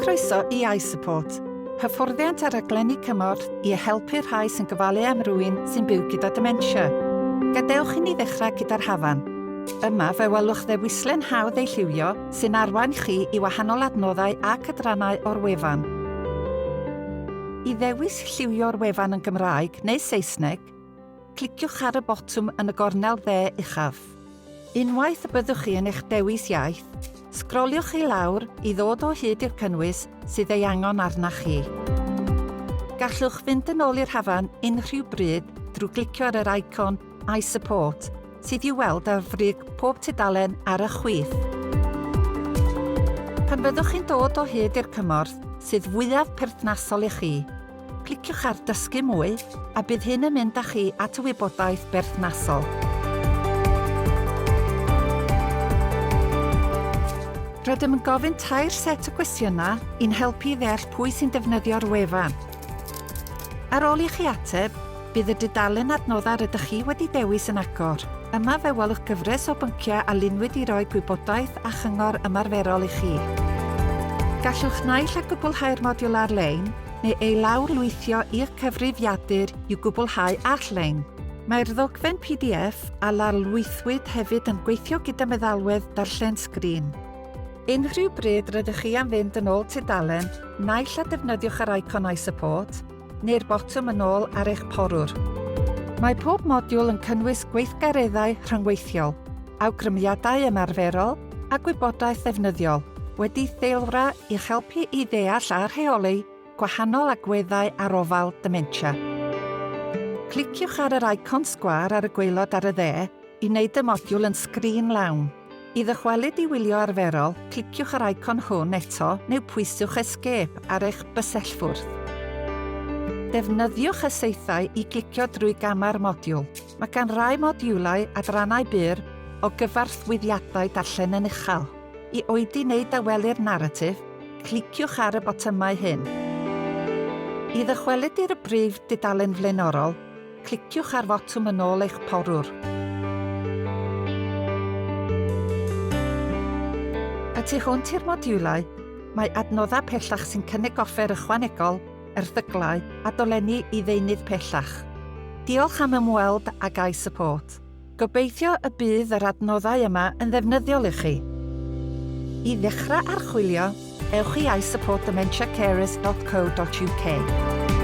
Croeso i iSupport, hyfforddiant a rhaglenni cymorth i helpu'r rhai sy'n gofalu am rywun sy'n byw gyda dementia. Gadewch i ni ddechrau gyda'r hafan. Yma fe welwch ddewislen hawdd ei lliwio sy'n arwain chi i wahanol adnoddau ac adrannau o'r wefan. I ddewis lliwio'r wefan yn Gymraeg neu Saesneg, cliciwch ar y botwm yn y gornel dde uchaf. Unwaith y byddwch chi yn eich dewis iaith, sgroliwch i lawr i ddod o hyd i'r cynnwys sydd ei angen arnach chi. Gallwch fynd yn ôl i'r hafan unrhyw bryd drwy glicio ar yr icon I Support sydd i'w weld ar frig pob tudalen ar y chwith. Pan fyddwch chi'n dod o hyd i'r cymorth sydd fwyaf perthnasol i chi, Cliciwch ar Dysgu Mwy a bydd hyn yn mynd â chi at y wybodaeth berthnasol. Rydym yn gofyn tair set o gwestiynau i'n helpu i ddeall pwy sy'n defnyddio'r wefan. Ar ôl i chi ateb, bydd y dudalen adnoddau rydych chi wedi dewis yn agor. Yma fe welwch gyfres o bynciau a lunwyd i roi gwybodaeth a chyngor ymarferol i chi. Gallwch naill a gwblhau'r modiwl ar-lein, neu ei lawrlwythio i'ch cyfrifiadur i'w gwblhau all-lein. Mae'r ddogfen pdf a lawrlwythwyd hefyd yn gweithio gyda meddalwedd darllen sgrin. Unrhyw bryd rydych chi am fynd yn ôl tudalen, naill a defnyddiwch yr icon iSupport, neu'r botwm yn ôl ar eich porwr. Mae pob modiwl yn cynnwys gweithgareddau rhyngweithiol, awgrymiadau ymarferol a gwybodaeth ddefnyddiol wedi theilwra i'ch helpu i ddeall a rheoli gwahanol agweddau ar ofal dementia. Cliciwch ar yr icon sgwâr ar y gwaelod ar y dde i wneud y modiwl yn sgrin lawn. I ddychwelyd i wylio arferol, cliciwch yr icon hwn eto neu pwyswch Escape ar eich bysellfwrdd. Defnyddiwch y saethau i glicio drwy gamau'r modiwl. Mae gan rai modiwlau adrannau byr o gyfarthwyddiadau darllen yn uchel. I oedi neu dawelu'r naratif, cliciwch ar y botymau hyn. I ddychwelyd i'r brif dudalen flaenorol, Cliciwch ar fotwm yn ôl eich porwr. Y tu hwnt i'r modiwlau, mae adnoddau pellach sy'n cynnig offer ychwanegol, erthyglau a dolenni i ddeunydd pellach. Diolch am ymweld ag iSupport. Gobeithio y bydd yr adnoddau yma yn ddefnyddiol i chi. I ddechrau archwilio, ewch i isupportdementiacarers.co.uk.